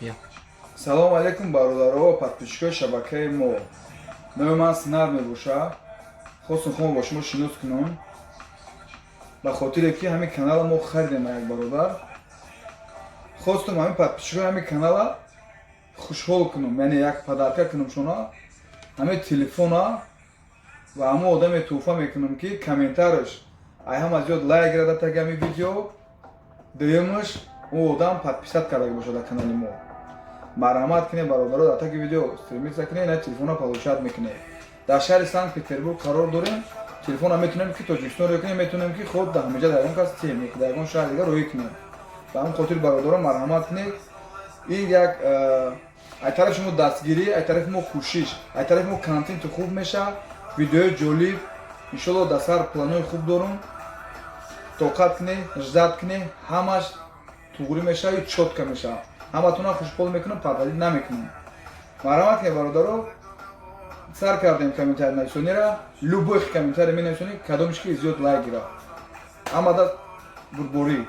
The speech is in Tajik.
Бия. Салому алейкум, бародаро ва подписчикои шабакаи мо. Номи ман Синар мебошад. Хостум худро бо шумо шинос кунам, ба хотире ки ҳамин канала мо харидем як бародар. Хостум ҳамин подписчикои ҳамин канала хушҳол кунам, яъне як подарка кунам шуна. Ҳамин телефона ва ҳамон одаме тӯҳфа мекунам, ки комментариш ай ҳама зиёд лайк гирада таги ҳамин видео, дуюмаш, ӯ одам подписать карда бошад дар канали мо. Марҳамат кунед, бародаро, дар таги видео стремиться кунед, ина телефона получать мекунед. Дар шаҳри Санкт Петербург қарор дорем. Телефона метавонем, ки Тоҷикистон рӯй кунем, метавонем, ки худ дар ҳамиҷа дар ягон кас тем, дар ягон шаҳр дигар рӯй кунем. Ба ҳамин хотир, бародаро, марҳамат кунед. Ин як ай тарафи шумо дастгирӣ, ай тарафи мо кӯшиш, ай тарафи мо контенти хуб мешавад, видеои ҷолиб. Иншолло, дар сар планои хуб дорум. Тоқат кунед, ждать кунед, ҳамаш туғрӣ мешавад, чётко мешавад. Ҳаматона хушҳол мекунам, подводить намекунам. Марҳамат кунед, бародаро. Сар кардем комментарий нависонира. Любой комментарий менависонӣ, кадомиш ки зиёд лайк гирад, ҳамада бурдборӣ.